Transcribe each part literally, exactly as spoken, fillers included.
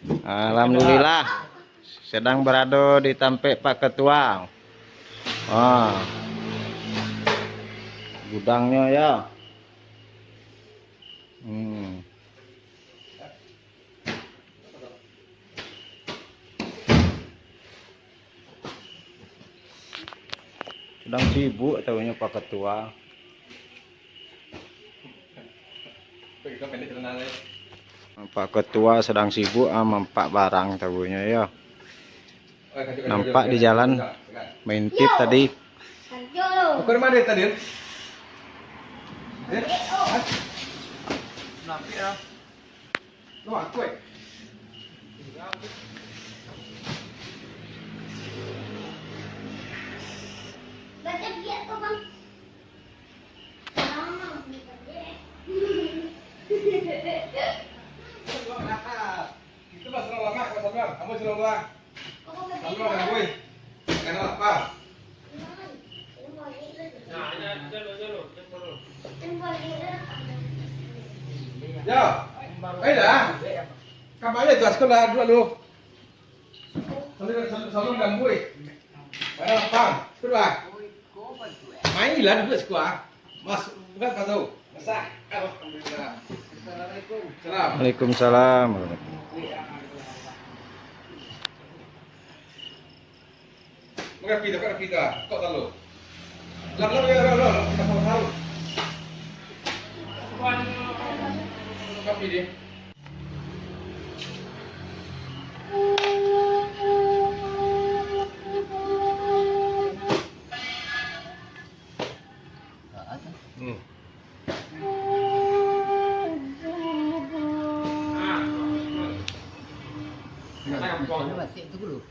Alhamdulillah, sedang berado di tampek Pak Ketua. Ah, gudangnyo yo. Hmm. Sedang sibuk taunyo Pak Ketua. Pak Ketua sedang sibuk, ah, mampak barang taunyo yo. Nampak di jalan, maintip tadi. Kau dari mana tadi? Eh? Hah? Nampak ya? Wah, kuat. Baca biak tu, Bang. Itu mah senang lama, kau sabar. Kamu senang doang. Sabar, Bang, woi. Jangan lapar. Ya. Ayolah. Kamu aja jelaskan lah dulu. Sabar, sabar, sabar, Bang, woi. Jangan lapar. Sudah. Mainlah duduk sekuah. Mas, bukan kau tahu. Masak. Alhamdulillah. Assalamualaikum. Salam. Waalaikumsalam. Mengapa dah, mengapa dah? Kok tahu? Lam, lam, ya, lam, lam, lam. Kita tahu, tahu. Mengapa dia? Hmm.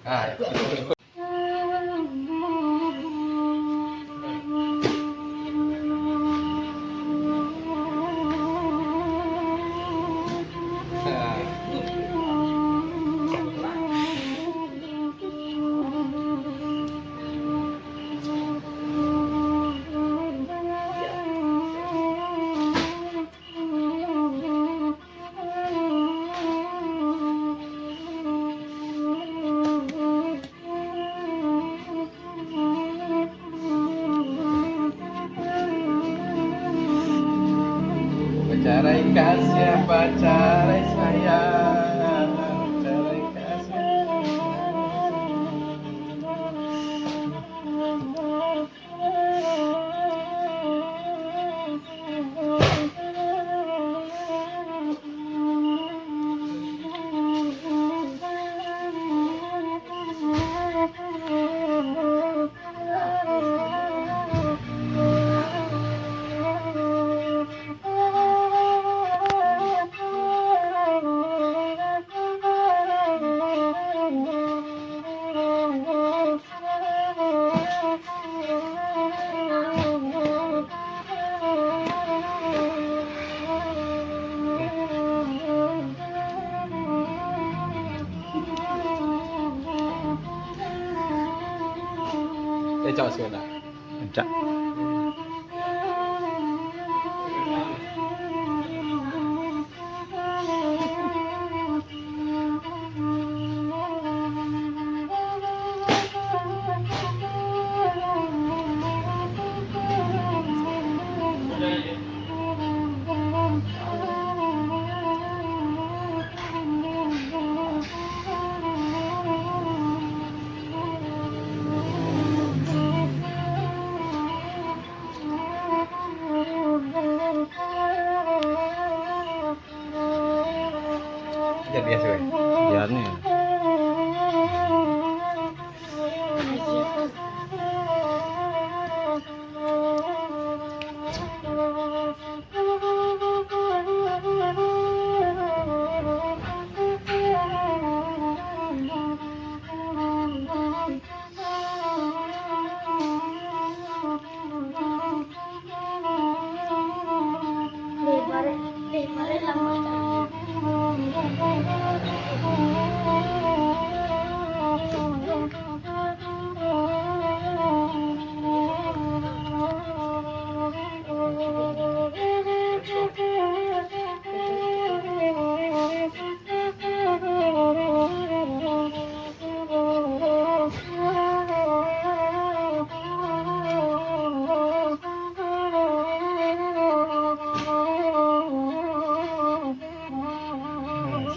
Ah. Bacarai kasih, bacarai sayang, bacarai kasih. Eh, cak, sikit dah. Cak. Jan biaso, eh. Jan ni.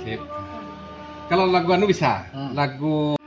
Sip. Kalau lagu anu bisa, Hmm. lagu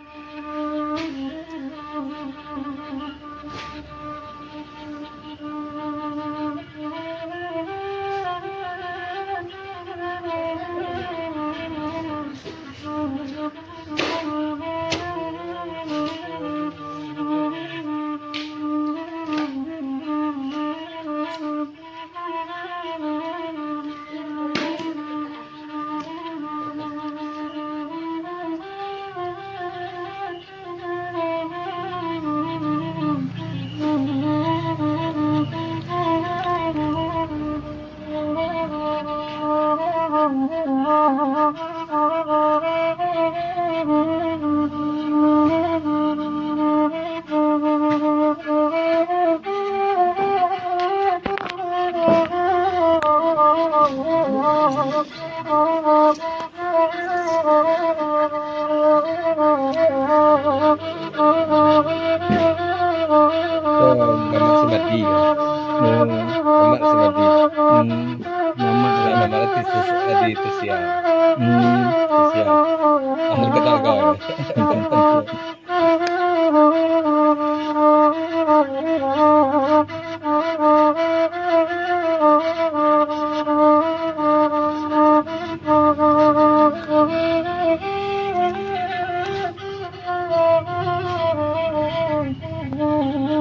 Oh, Mamak Sumadi. Hmm. Mamak Sumadi. Hmm. Mamak. Mamak Sumadi. Adi Tusia. Hmm. Tusia. Amal kenal kau.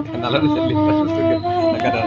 Kenalan di sini, terus juga. Kadang.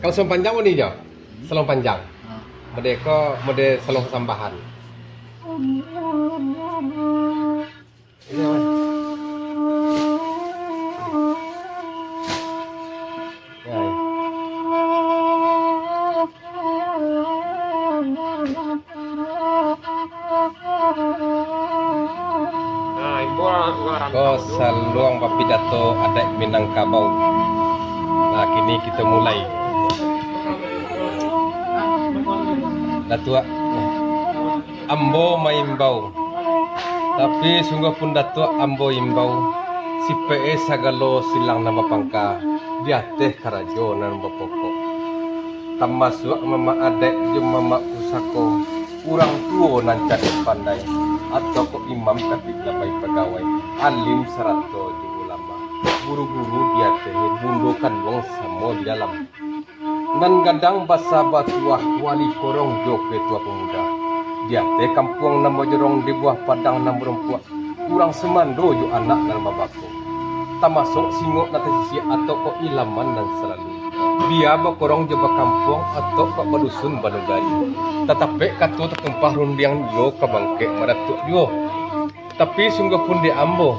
Kalau Salong Panjang mode jo? Salong Panjang. Mode ko, mode Salong Sambahan. Ko saluang bapidato adaik Minangkabau. Nah, kini kito mulai. Datuak, ambo maimbau, tapi sungguah pun Datuak ambo imbau, sipek e sagalo silang nan bapangka, di ateh karajo nan bapokok. Tamasuak mamak adaik jo mamak pusako, urang tuo nan cadiak pandai, atau kok imam tapi labai pagawai, alim sarato jo ulama, guru-guru di ateh, bundo kanduang samo di dalam. Nan gadang basa batuah, wali korong jo ketua pemuda. Di ateh kampuang nan bajorong, di buah padang nan barumpuak, urang sumando jo anak nan babako. Tamasok singok nan tasisiak, atau kok ilaman nan salalu. Bia bakorong jo bakampuang, atau kok badusun banagari. Tatapek kato tatumpah rundiang juo, ka bangkek madatuak juo. Tapi sungguah pun dek ambo,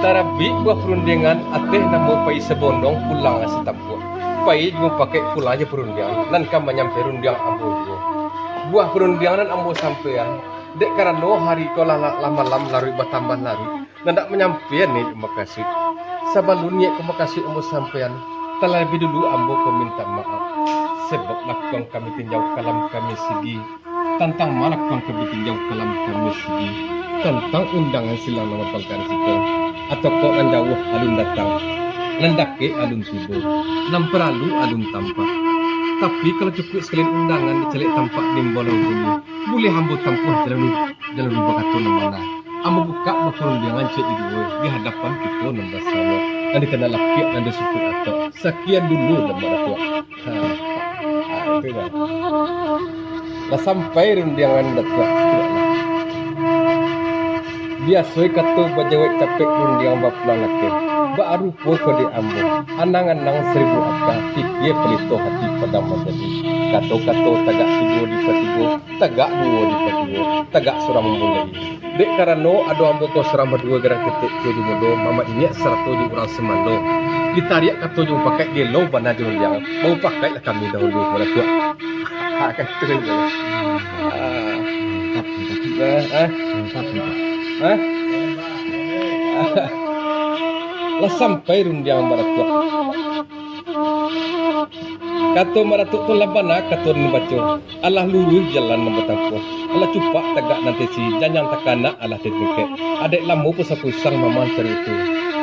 tarabik buah parundiangan, ateh namo pai sabondong, pulang lah satampuak. Pai jo mupakaik, pulang jo parundiangan, nan ka manyampai rundiang ambo juo. Buah parundiangan nan ambo sampaian, dek karano hari ko lah, lah, lah malam laruik batambah laruik, nan dak manyampaian niaik makasuik. Sabalun niaik ko makasuik ambo sampaian, talabiah dulu ambo ko mintak maaf, sabab lakuang kami tinjau, kalam kami sigi. Tantang ma lakuang kami tinjau, kalam kami sigi, tantang undangan silang nan bapangka di siko, atau kok nan jauah alun datang, nan dakek alun tibo, nan paralu alun tampak. Tapi kalau cukuik sakalian undangan, dicaliak tampak di Balang Bumi, buliah ambo tampuah jalan, jalan bakato nan bana. Ambo bukak buah parundiangan ciek di duo, di hadapan kito nan basamo. Nan dikanai lapiak, nan disukuik atok. Sakian dulu lah, Mak Datuak. Ha, ha, itu dah. Lah sampai rundiangan Datuak. Biaso kato bajawek capek rundiang bapulang lakeh. Baa rupo ko dek ambo. Anang-anang saribu aka, pikia palito hati padang manjadi. Kato-kato tagak tigo dipatigo, tagak duo dipaduo, tagak surang mambulai. Dek karano ado ambo ko surang baduo garang ketek ko di mudo, mamak inyiak sarato jo urang sumando. Ditariak kato jo mupakaik, gelo bana jo rundiang. Bamupakaiklah kami dahulu, Mak Datuak. Ha, kato jo. Ah. Mantap, mantap. Ah, ah. Mantap, mantap. Ah? Lah sampai rundiang, Mak Datuak. Kato Mak Datuak tu lah bana kato nan baco. Alah luruih jalan nan batampuah. Alah cupak tagak nan tesi, janjang takanak alah tatingkek. Dek lamo pusang-pusang mancari itu.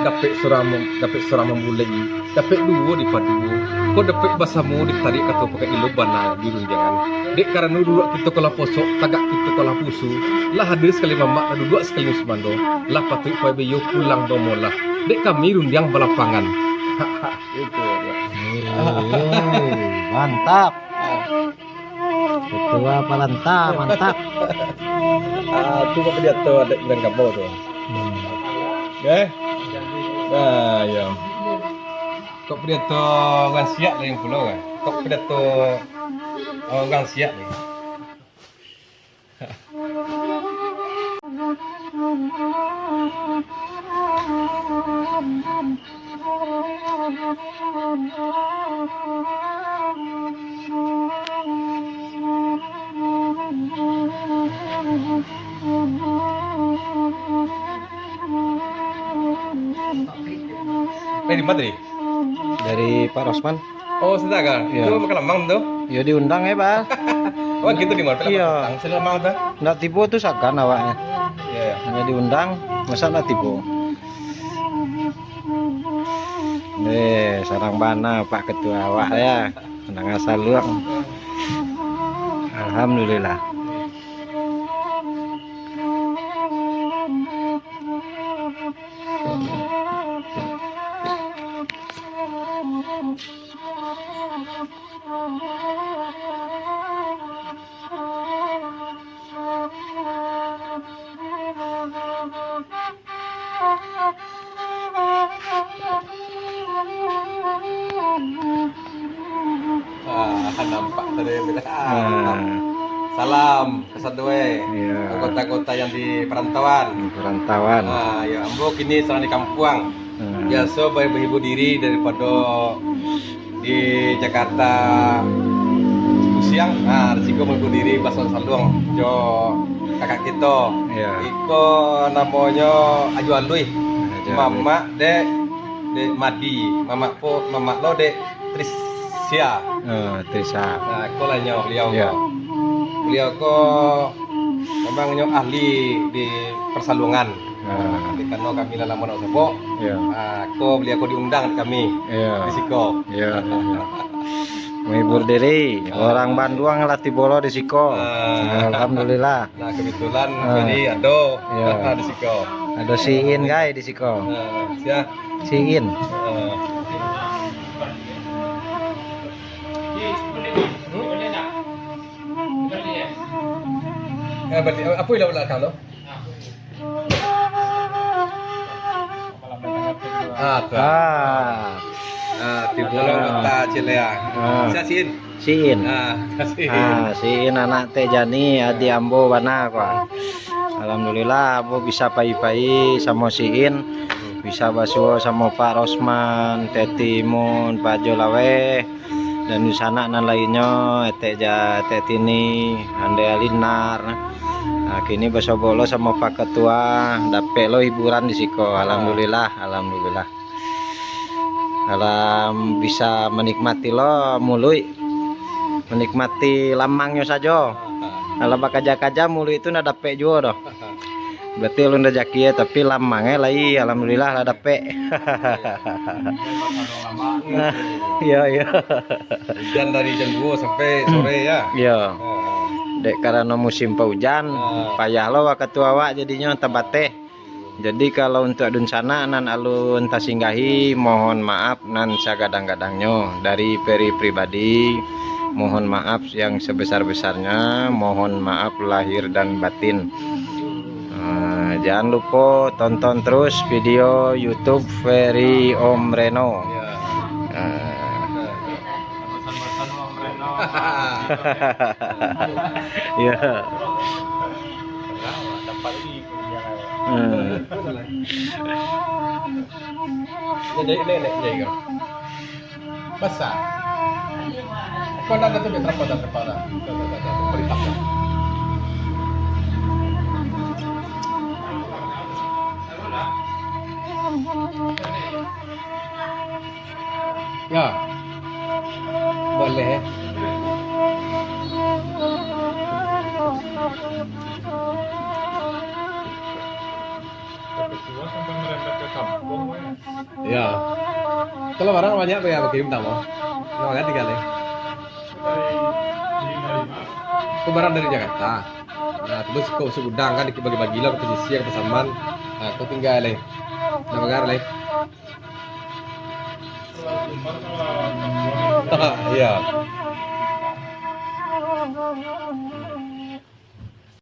Dapek surang, dapek surang mambulai, dapek duo dipaduo. Ko dapek basamo ditarik kato pakai, gelo bana di rundiangan. Dek karano duduak kito ko lah posok, tagak kito ko lah pusu, lah hadir sakali mamak, lah duduak sakali sumando, lah patuik pai baiyo pulang bamolah. Dek kami rundiang balapangan. Itu, ya. Wih, mantap. Ketua Palanta, mantap. Ah, tu bak pidato adaik Minangkabau tu. Hmm. Oke? Ah, ya. Kok pidato urang siak lain pulo, kan? Kok pidato urang siak lain? Eh, di mana tadi? Dari Pak Rosman. Oh, sudah kah? Iya. Itu makan lamang tu? Yo, diundang ya, Pak. Oh, gitu di mana? Iya. Langsung lamang tu? Ndak tibo tu sagan awaknya. Iya, iya. Hanya diundang, masa ndak tibo? Eh, sarang bana Pak Ketua awak ya. Menang saluang. Alhamdulillah. Ah, nampak tadi. Ah. Salam. Kasadonyo, iya, anggota-anggota yang di perantauan. Di perantauan. Ah, ya, ambo kini sadang di kampuang. Hmm. Biaso ba-, bahibur diri daripado di Jakarta Siang. Ah, di siko bahibur diri basaluang-saluang jo kakak kito. Iya. Iko namonyo Ajo Alui. Ajo Alui. Mamak dek, dek Madi. Mamak po, mamak lo dek Trisya. Oh, Trisya. Nah, ko lah nyo beliau, iya, ko. Beliau ko memang nyo ahli di persaluangan. Ah. Tapi karano kami lah lamo ndak basabok, iya, ah, ko beliau ko diundang kami, iya, di siko. Iya, iya, iya. Menghibur diri, ah, orang Banduang lah tibo lo di siko. Ah. Alhamdulillah. Nah, kebetulan, ah, Ferry ado, iya, di siko. Ado si In, gai, di siko. Ah, sia? Si In. Ah. Eh, berarti, apa yang dah belakang tu? Ah, tu. Ah. Ah, tibo lo kota Cilea. Ah. Sia si In? Si In. Ah, si In. Ah, si In anak Tek Jani, adi ambo bana ko. Alhamdulillah, ambo bisa pai-pai samo si In, bisa basuo samo Pak Rosman, Tek Timun, Pak Jo Laweh, dan dunsanak nan lainnyo, Etek Ja-, Etek Tini, Ande Alinar. Nah, kini basobok lo samo Pak Ketua, dapek lo hiburan di siko. Alhamdulillah, alhamdulillah. Alam bisa manikmati lo muluik, manikmati lamangnyo sajo. Alam bakaja-kaja muluik tu ndak dapek juo doh. Berarti ulun rajaki ya, tapi lamang eh lai, alhamdulillah lah dapek. Iya, iya. Hujan dari jam dua sampai sore ya. Iya. Ah. Dek karano musim paujan, ah, payah lo wakatu awak jadinyo tabateh. Jadi, kalau untuak dunsanak nan alun tasinggahi, mohon maaf nan sagadang-gadangnyo. Dari Ferry pribadi, mohon maaf yang sebesar-besarnya, mohon maaf lahir dan batin. Ah, jangan lupa tonton terus video YouTube Ferry Om Reno. Ya. Ah. Pesan-pesan Om Reno. Ya. Dapat lagi. Hmm. Jadi, jadi, jadi, jadi. Basah. Kau nak kata dia terapa, tak terapa dah. Kau, kau, kau, kau, kau, perintah kau. Ya. Boleh, eh. Tapi tua sampai merembet ke kampung, eh. Ya. Kalau barang banyak tu ya, bakirim tamo. Nah, ganti kali. Itu barang dari Jakarta. Nah, terus kau segudang kan, dibagi-bagi lah ke pesisir, ke Pasaman. Nah, kau tinggal, eh. Dah bagar, eh. Iya.